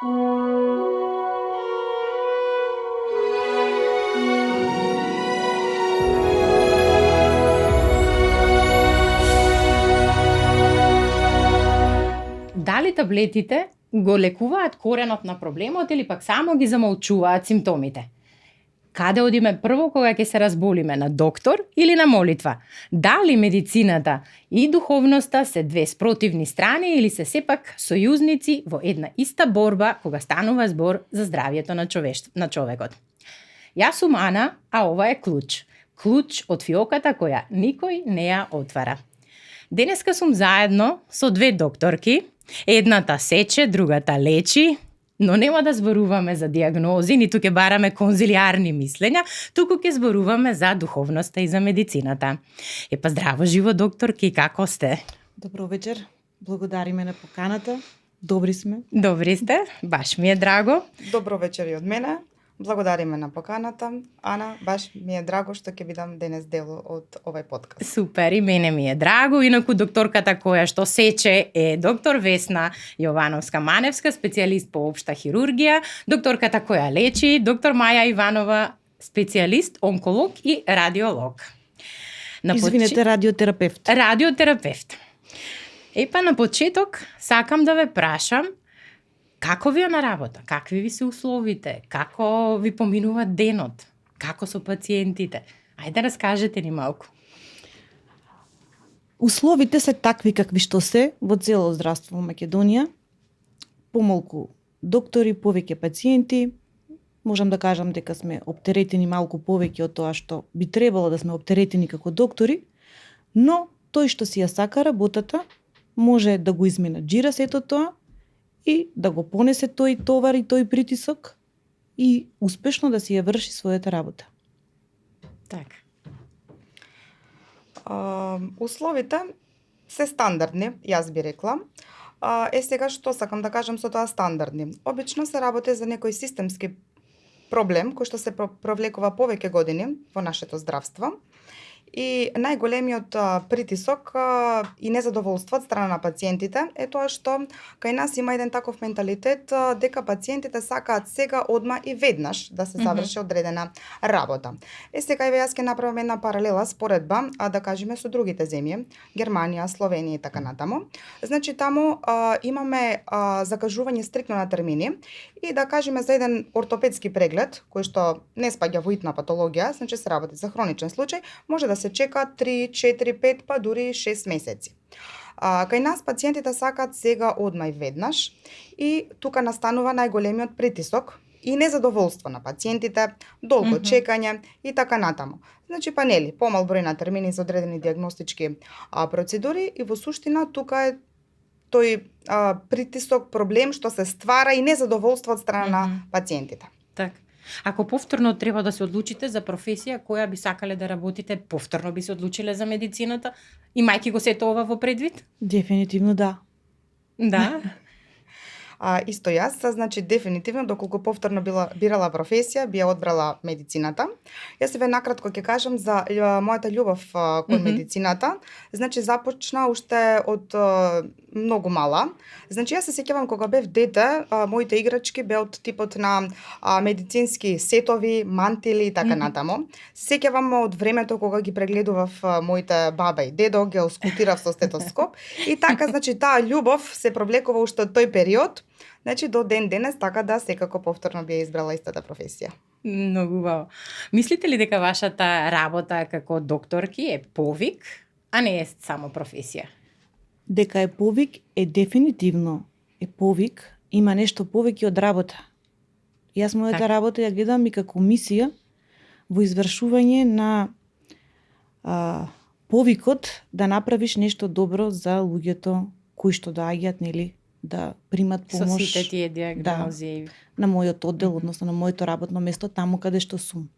Дали таблетите го лекуваат коренот на проблемот или пак само ги замолчуваат симптомите? Каде одиме прво кога ќе се разболиме, на доктор или на молитва? Дали медицината и духовноста се две спротивни страни или се сепак сојузници во една иста борба кога станува збор за здравието на човекот? Јас сум Ана, а ова е Клуч. Клуч од фиоката која никој не ја отвара. Денеска сум заедно со две докторки. Едната сече, другата лечи, но нема да зборуваме за диагнози, ниту ќе бараме конзилиарни мислења, туку ќе зборуваме за духовноста и за медицината. Епа здраво живо, докторки, како сте? Добро вечер, благодариме на поканата, добри сме. Добри сте, баш ми е драго. Добро вечер и од мене. Благодариме на поканата. Ана, баш ми е драго што ќе бидам денес дел од овој подкаст. Супер, и мене ми е драго. Инаку докторката која што сече е доктор Весна Јовановска-Маневска, специјалист по општа хирургија, докторката која лечи, доктор Маја Иванова, специјалист, онколог и радиолог. Извинете, радиотерапевт. Радиотерапевт. Епа на почеток сакам да ве прашам како ви е на работа? Какви ви се условите? Како ви поминува денот? Како со пациентите? Ајде раскажете ни малку. Условите се такви какви што се во цело здравство во Македонија. Помалку доктори, повеќе пациенти. Можам да кажам дека сме оптеретени малку повеќе од тоа што би требало да сме оптеретени како доктори, но тој што си ја сака работата може да го изменаџира сето тоа и да го понесе тој товар и тој притисок и успешно да си ја врши својата работа. Така. Условите се стандардни, јас би рекла. Сега што сакам да кажам со тоа стандардни? Обично се работи за некој системски проблем кој што се провлекува повеќе години во нашето здравство. И најголемиот притисок и незадоволство од страна на пациентите е тоа што кај нас има еден таков менталитет дека пациентите сакаат сега, одма и веднаш да се заврши одредена работа. Сега јас ќе направам една паралела, споредба, да кажеме со другите земји, Германија, Словенија и така натаму. Значи таму имаме закажување стрикно на термини и да кажеме за еден ортопедски преглед, кој што не спаѓа во итна патологија, значи се работи за хроничен случај, може да се чека 3, 4, 5, па дури 6 месеци. Кај нас пациентите сакаат сега, одма и веднаш и тука настанува најголемиот притисок и незадоволство на пациентите, долго чекање и така натаму. Значи па нели, помал број на термини за одредени диагностички процедури и во суштина тука е тој притисок, проблем што се ствара и незадоволство од страна на пациентите. Така. Ако повторно треба да се одлучите за професија која би сакале да работите, повторно би се одлучиле за медицината? Имајќи го сето ова во предвид? Дефинитивно да. Да. Исто јас, значи дефинитивно доколку повторно бирала професија, би ја одбрала медицината. Јас ве накратко ќе кажам за мојата љубов кон медицината. Значи започна уште од многу мала. Значи јас се сеќавам кога бев дете, моите играчки беа од типот на медицински сетови, мантили и така натаму. Се сеќавам од времето кога ги прегледував моите баба и дедо, ги аускултирав со стетоскоп и така, значи таа љубов се провлекува уште од тој период. Значи до ден денес, така да секако повторно би ја избрала истата професија. Многу убаво. Мислите ли дека вашата работа како докторки е повик, а не е само професија? Дека е повик е дефинитивно е повик, има нешто повеќе од работа. Јас мојата работа ја гледам и како мисија во извршување на повикот да направиш нешто добро за луѓето кои што доаѓаат, нели, да примат помош. Со сите тие диагнози. На мојот оддел, односно на моето работно место, таму каде што сум.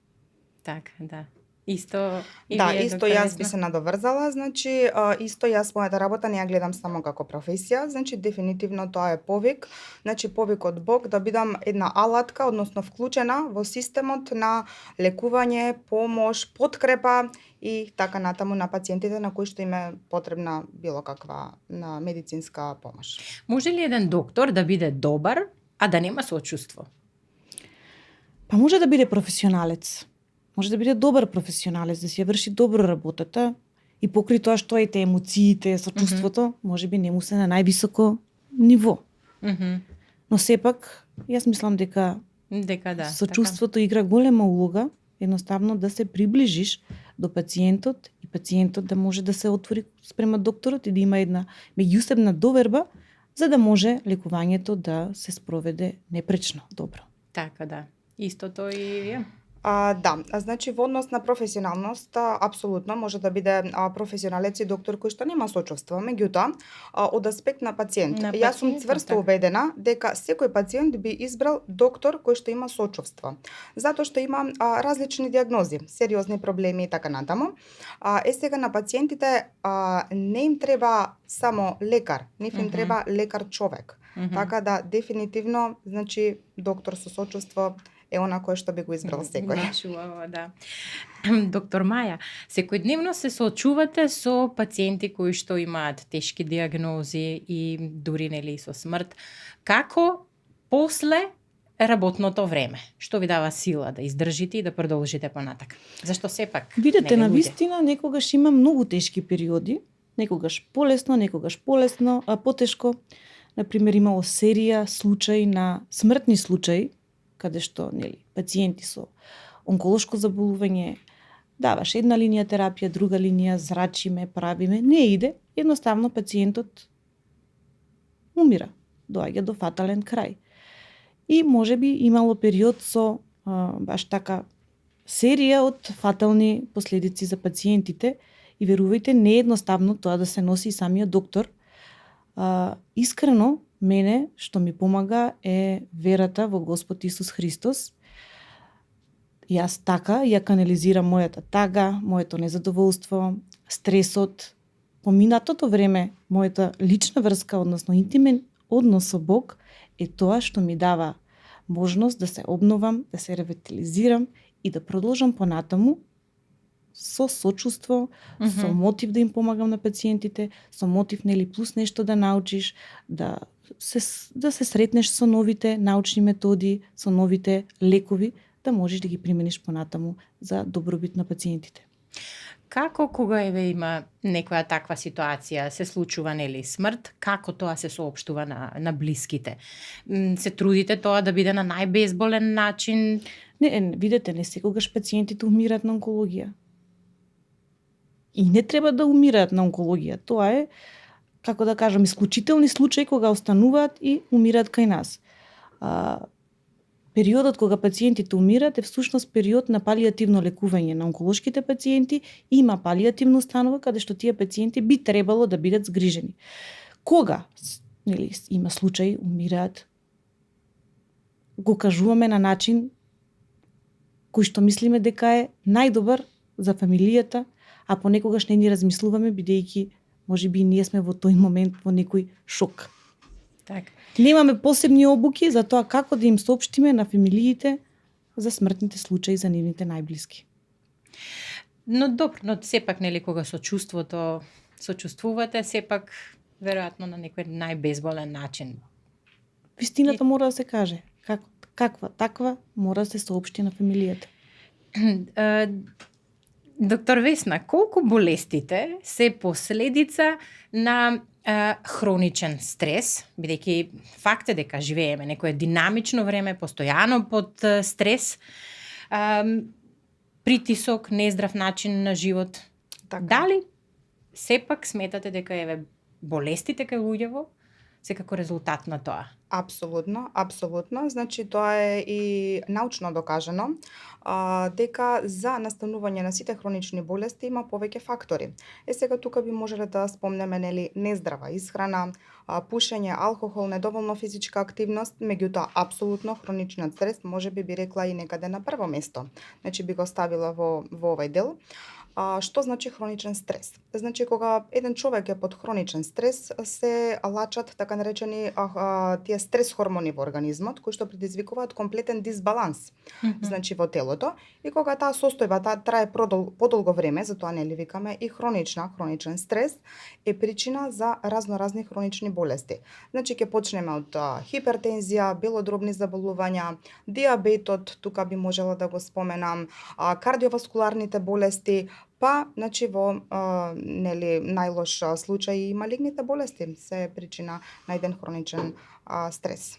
Така, да. Исто и да, вие, исто јас би се надоврзала, значи исто јас мојата работа не ја гледам само како професија, значи дефинитивно тоа е повик, значи повик од Бог да бидам една алатка, односно вклучена во системот на лекување, помош, подкрепа и така натаму на пациентите на кои што им е потребна било каква на медицинска помош. Може ли еден доктор да биде добар, а да нема сочувство? Па може да биде професионалец. Може да биде добар професионалец, да си ја врши добро работата и покри тоа што ете емоциите, сочувството, може би не му се на највисоко ниво. Но сепак, јас мислам дека Да. сочувството игра голема улога, едноставно да се приближиш до пациентот и пациентот да може да се отвори спрема докторот и да има една меѓусебна доверба за да може лекувањето да се спроведе непречно добро. Така да. Истото и е. Да, значи во однос на професионалност, апсолутно може да биде професионалец и доктор кој што нема сочувство, меѓутоа од аспект на пациент, јас сум цврсто убедена дека секој пациент би избрал доктор кој што има сочувство, затоа што има различни диагнози, сериозни проблеми и така натаму. Сега на пациентите не им треба само лекар, нив им треба лекар човек. Така да дефинитивно, значи доктор со сочувство е она кој што би го избрал секој. Да. Доктор Маја, секојдневно се соочувате со пациенти кои што имаат тешки диагнози и дури нели со смрт. Како после работното време? Што ви дава сила да издржите и да продолжите понатака? Зашто сепак? Видете, на вистина некогаш има многу тешки периоди, некогаш полесно, некогаш потешко. Например, имало серија случаи на смртни случаи каде што нели пациенти со онколошко заболување даваш една линија терапија, друга линија зрачиме, правиме, не иде, едноставно пациентот умира, доаѓа до фатален крај. И можеби имало период со баш така серија од фатални последици за пациентите и верувајте не е едноставно тоа да се носи и самиот доктор. Искрено мене што ми помага е верата во Господ Исус Христос. Јас така ја канализирам мојата тага, моето незадоволство, стресот, поминатото време, мојата лична врска, односно интимен однос со Бог е тоа што ми дава можност да се обновам, да се ревитализирам и да продолжам понатаму со сочувство, со мотив да им помагам на пациентите, со мотив нели плюс нешто да научиш, да се сретнеш со новите научни методи, со новите лекови, да можеш да ги примениш понатаму за добробит на пациентите. Како кога има некоја таква ситуација, се случува нели смрт, како тоа се соопштува на блиските? Се трудите тоа да биде на најбезболен начин? Не, видете, не секогаш пациентите умираат на онкологија. И не треба да умираат на онкологија. Тоа е, како да кажам, исклучителни случаи кога остануваат и умираат кај нас. Периодот кога пациентите умираат е всушност период на палиативно лекување на онколошките пациенти. Има палиативна установа каде што тие пациенти би требало да бидат згрижени. Кога нели има случаи умираат, го кажуваме на начин кој што мислиме дека е најдобар за фамилијата, а понекогаш не ни размислуваме бидејќи можеби и ние сме во тој момент во некој шок. Так. Немаме посебни обуки за тоа како да им соопштиме на фамилиите за смртните случаи за нивните најблиски. Но добро, но сепак нели кога сочувствувате, сепак веројатно на некој најбезболен начин. Вистината мора да се каже. Каква таква мора да се соопшти на фамилијата. Доктор Весна, колку болестите се последица на хроничен стрес, бидејќи факт е дека живееме некое динамично време, постојано под стрес, притисок, нездрав начин на живот. Така. Дали сепак сметате дека болестите кај луѓево се како резултат на тоа? Апсолутно. Значи тоа е и научно докажано дека за настанување на сите хронични болести има повеќе фактори. Сега тука би можеле да спомнеме нели нездрава исхрана, пушење, алкохол, недоволно физичка активност, меѓутоа апсолутно хроничниот стрес можеби би рекла и некаде на прво место. Значи би го ставила во овој дел. Што значи хроничен стрес? Значи кога еден човек е под хроничен стрес, се лачат така наречени тие стрес хормони во организмот кои што предизвикуваат комплетен дисбаланс, значи во телото, и кога таа состојба трае подолго време, затоа нели викаме и хроничен стрес е причина за разноразни хронични болести. Значи ќе почнеме од хипертензија, белодробни заболувања, диабетот, тука би можела да го споменам, кардиоваскуларните болести, па значи во нели најлош случај и малигните болести се причина на еден хроничен стрес.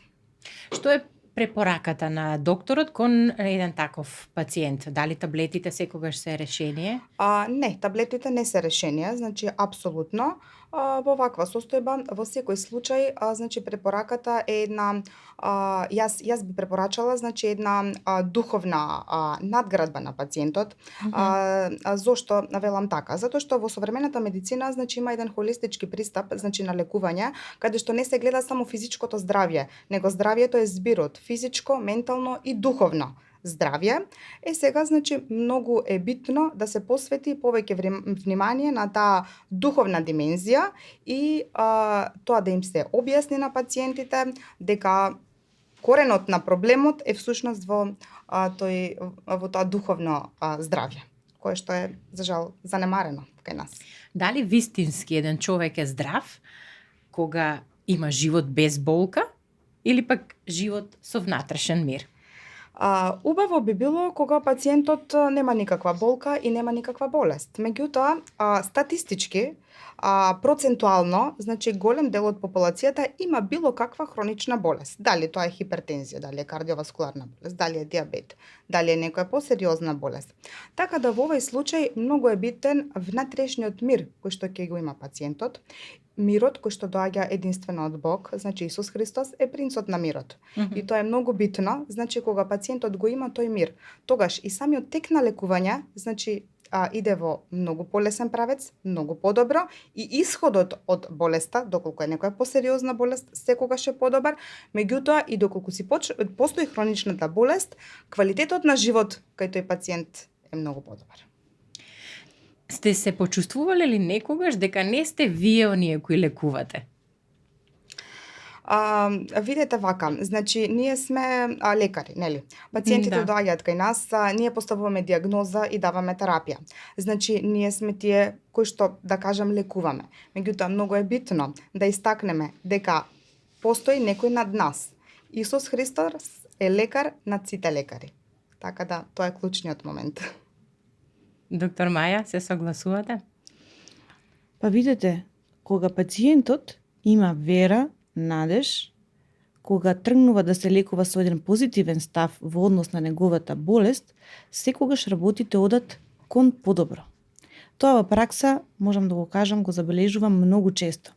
Што е препораката на докторот кон еден таков пациент? Дали таблетите секогаш се решение? Не, таблетите не се решение, значи апсолутно. Во ваква состојба, во секој случај, значи препораката е една, јас би препорачала, значи една духовна надградба на пациентот. Зошто велам така? Затоа што во современата медицина, значи има еден холистички пристап, значи на лекување, каде што не се гледа само физичкото здравје, него здравјето е збир од физичко, ментално и духовно здравје. Сега, значи, многу е битно да се посвети повеќе внимание на таа духовна димензија и тоа да им се објасни на пациентите дека коренот на проблемот е всушност во тоа духовно здравје, кое што е, за жал, занемарено кај нас. Дали вистински еден човек е здрав кога има живот без болка или пак живот со внатрешен мир? Убаво би било кога пациентот нема никаква болка и нема никаква болест. Меѓутоа, статистички, процентуално, значи голем дел од популацијата има било каква хронична болест. Дали тоа е хипертензија, дали е кардиоваскуларна болест, дали е диабет, дали е некоја посериозна болест. Така да во овој случај многу е битен внатрешниот мир кој што ќе го има пациентот. Мирот кој што доаѓа единствено од Бог, значи Исус Христос е принцот на мирот. И тоа е многу битно, значи кога пациентот го има тој мир, тогаш и самиот тек на лекување, значи иде во многу полесен правец, многу подобро, и исходот од болеста, доколку е некоја посериозна болест, секогаш е подобар, меѓутоа и доколку постои хроничната болест, квалитетот на живот кај тој пациент е многу подобар. Сте се почувствувале ли некогаш дека не сте вие оние кои лекувате? Видете вака, значи ние сме лекари, нели? Пациентите доаѓаат кај нас, ние поставуваме диагноза и даваме терапија. Значи ние сме тие кои што, да кажам, лекуваме. Меѓутоа многу е битно да истакнеме дека постои некој над нас. Исус Христос е лекар над сите лекари. Така да тоа е клучниот момент. Доктор Маја, се согласувате? Па видете, кога пациентот има вера, надеж, кога тргнува да се лекува со еден позитивен став во однос на неговата болест, секогаш работите одат кон подобро. Тоа во пракса, можам да го кажам, го забележувам многу често.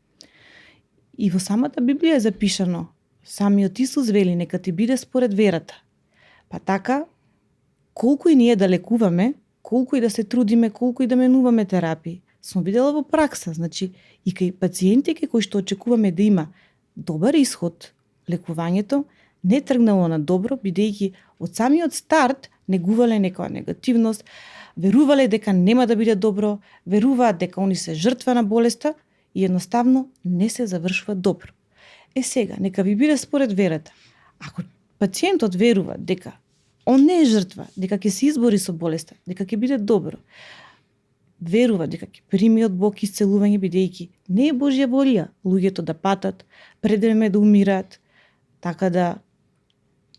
И во самата Библија е запишано, самиот Исус вели, нека ти биде според верата. Па така, колку и ние да лекуваме, колку и да се трудиме, колку и да менуваме терапии, сум видела во пракса, значи и кај пациентите кои што очекуваме да има добар исход, лекувањето не тргнало на добро, бидејќи од самиот старт негувале некоја негативност, верувале дека нема да биде добро, веруваат дека они се жртва на болеста и едноставно не се завршува добро. Сега, нека ви биде според верата. Ако пациентот верува дека он не е жртва, дека ќе се избори со болеста, дека ќе биде добро, верува дека ќе прими од Бог исцелување, бидејќи не е Божја волја луѓето да патат, пред време да умираат, така да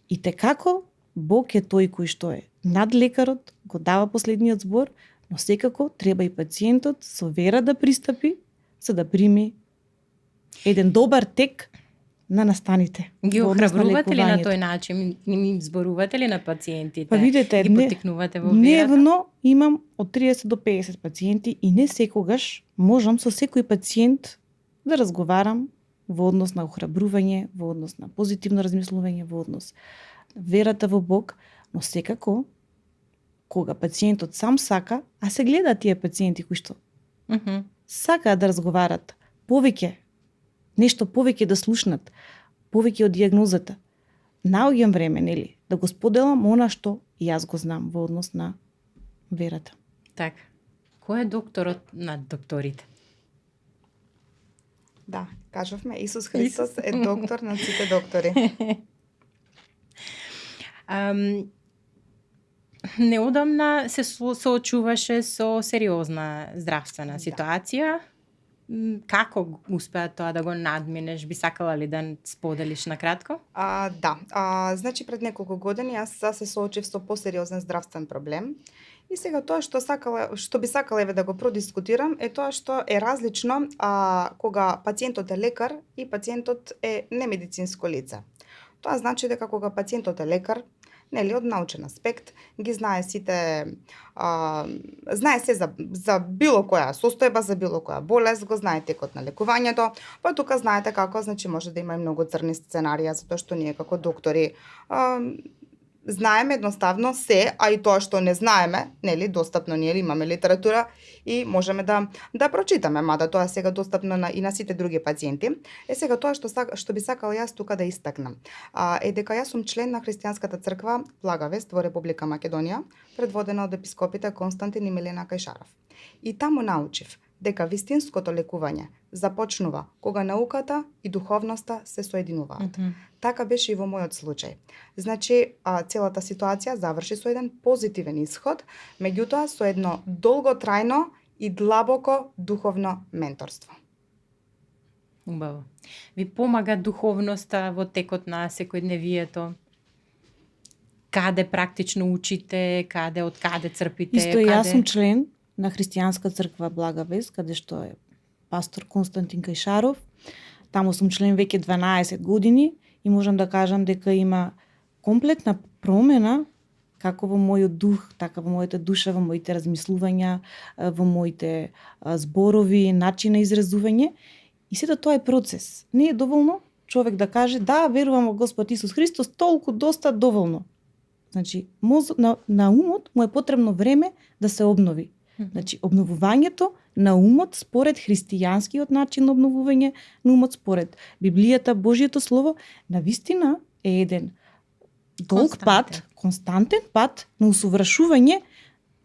и текако Бог е тој кој што е над лекарот, го дава последниот збор, но секако треба и пациентот со вера да пристапи за да прими еден добар тек на настаните. Ги охрабрувате ли на тој начин? Им зборувате ли на пациентите? Па видете, ги поттикнувате во верата? Дневно имам од 30 до 50 пациенти и не секогаш можам со секој пациент да разговарам во однос на охрабрување, во однос на позитивно размислување, во однос на верата во Бог, но секако кога пациентот сам сака, а се гледа тие пациенти кои што сакаат да разговарат повеќе, нешто повеќе да слушнат, повеќе од диагнозата. Наоѓам време, нели, да го споделам она што јас го знам во однос на верата. Така. Кој е докторот над докторите? Да, кажавме, Исус Христос е доктор на сите доктори. Неодамна се соочуваше со сериозна здравствена Да. ситуација. Како успеа тоа да го надминеш? Би сакала ли да споделиш на кратко? Да, значи пред неколку години јас се соочив со посериозен здравствен проблем. И сега тоа што би сакала еве да го продискутирам е тоа што е различно кога пациентот е лекар и пациентот е немедицинско лице. Тоа значи дека кога пациентот е лекар, нели, од научен аспект, ги знае сите, знае се за било која состојба, за било која болест, го знае текот на лекувањето, па тука знаете како, значи може да има и многу црни сценарија, затоа што ние како доктори знаеме едноставно се, а и тоа што не знаеме, нели, достапно ние имаме литература и можеме да прочитаме, мада тоа сега достапно и на сите други пациенти. Сега тоа што би сакала јас тука да истакнам, е дека јас сум член на христијанската црква Благовест во Република Македонија, предводена од епископите Константин и Милена Кајшаров. И таму научив дека вистинското лекување започнува кога науката и духовноста се соединуваат. Така беше и во мојот случај. Значи, целата ситуација заврши со еден позитивен исход, меѓутоа со едно долготрајно и длабоко духовно менторство. Убаво. Ви помага духовноста во текот на секојдневието? Каде практично учите, од каде црпите? Исто јас сум член на христијанска црква Благовест, каде што е пастор Константин Кајшаров. Таму сум член веќе 12 години и можам да кажам дека има комплетна промена како во мојот дух, така во мојата душа, во моите размислувања, во моите зборови, начин на изразување. И сето тоа е процес. Не е доволно човек да каже да, верувам во Господ Исус Христос, толку доста доволно. Значи, на умот му е потребно време да се обнови. Значи, обновувањето на умот според христијанскиот начин на обновување на умот, според Библијата, Божјето Слово, навистина е еден долг пат, константен пат на усовршување,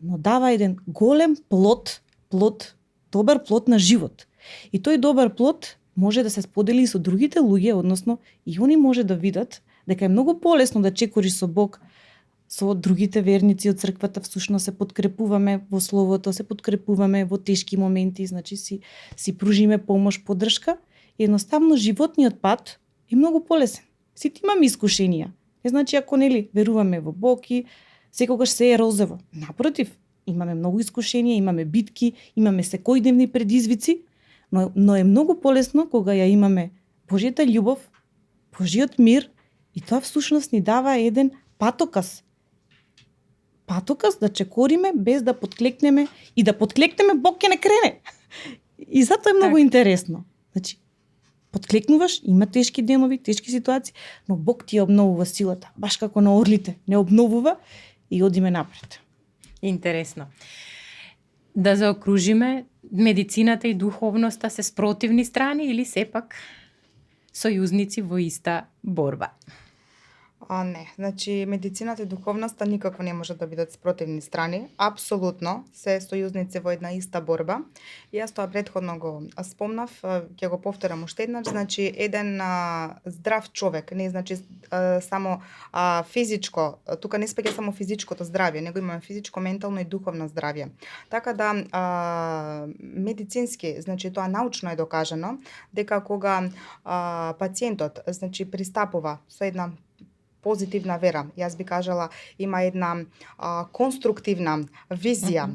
но дава еден голем плод, добар плод на живот. И тој добар плод може да се сподели и со другите луѓе, односно и они може да видат дека е многу полесно да чекориш со Бог, со другите верници од црквата, всушност се подкрепуваме во Словото, се подкрепуваме во тешки моменти, значи си пружиме помош, поддршка. И едноставно животниот пат е многу полесен. Сите имаме искушенија. Не значи ако нели веруваме во Бог и секогаш се е розово. Напротив, имаме многу искушенија, имаме битки, имаме секојдневни предизвици, но е многу полесно кога ја имаме Божјата љубов, Божјиот мир и тоа всушност ни дава еден патоказ да чекориме без да подклекнеме и да подклекнеме Бог ќе не крене. И затоа е многу интересно. Значи, подклекнуваш, има тешки денови, тешки ситуации, но Бог ти ја обновува силата, баш како на орлите, не обновува и одиме напред. Интересно. Да заокружиме, медицината и духовноста се спротивни страни или сепак сојузници во иста борба? Не, значи медицината и духовноста никако не може да бидат спротивни страни, апсолутно се сојузници во една иста борба. И јас тоа претходно го спомнав, ќе го повторам уште еднаш, значи еден здрав човек, не значи само физичко, тука не спаѓа само физичкото здравје, него имаме физичко, ментално и духовно здравје. Така да медицински, значи тоа научно е докажано дека кога пациентот значи пристапува со една позитивна вера, јас би кажала, има една конструктивна визија,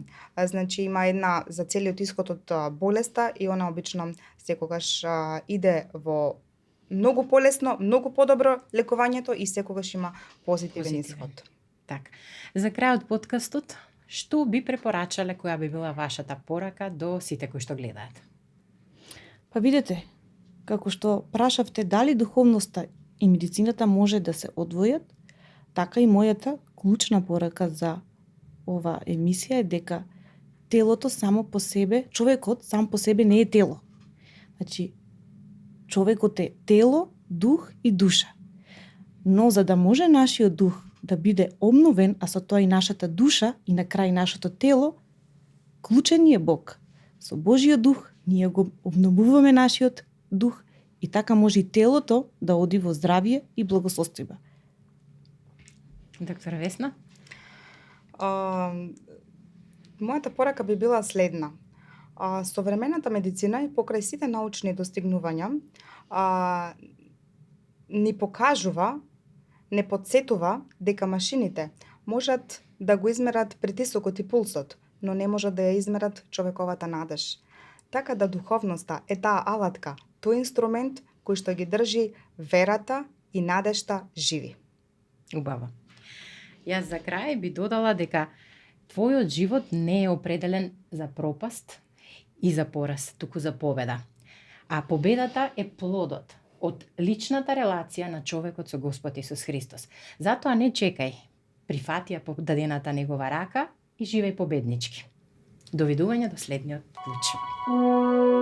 значи има една за целиот исход од болеста и она обично секогаш иде во многу полесно, многу подобро лекувањето и секогаш има позитивен исход. Така. За крајот подкастот, што би препорачале, која би била вашата порака до сите кои што гледаат? Па видете, како што прашавте дали духовноста и медицината може да се одвојат, така и мојата клучна порака за ова емисија е дека телото само по себе, човекот сам по себе не е тело. Значи, човекот е тело, дух и душа. Но за да може нашиот дух да биде обновен, а со тоа и нашата душа и на крај нашето тело, клучен ни е Бог. Со Божиот дух ние го обновуваме нашиот дух и така може и телото да оди во здравје и благосостојба. Доктор Весна? Мојата порака би била следна. Современата медицина и покрај сите научни достигнувања ни покажува, не подсетува дека машините можат да го измерат притисокот и пулсот, но не можат да ја измерат човековата надеж. Така да духовноста е таа алатка, тој инструмент кој што ги држи верата и надежта живи. Убаво. Јас за крај би додала дека твојот живот не е определен за пропаст и за пораз, туку за победа. А победата е плодот од личната релација на човекот со Господ Исус Христос. Затоа не чекај, прифати ја подадената негова рака и живеј победнички. Довидување до следниот клуч.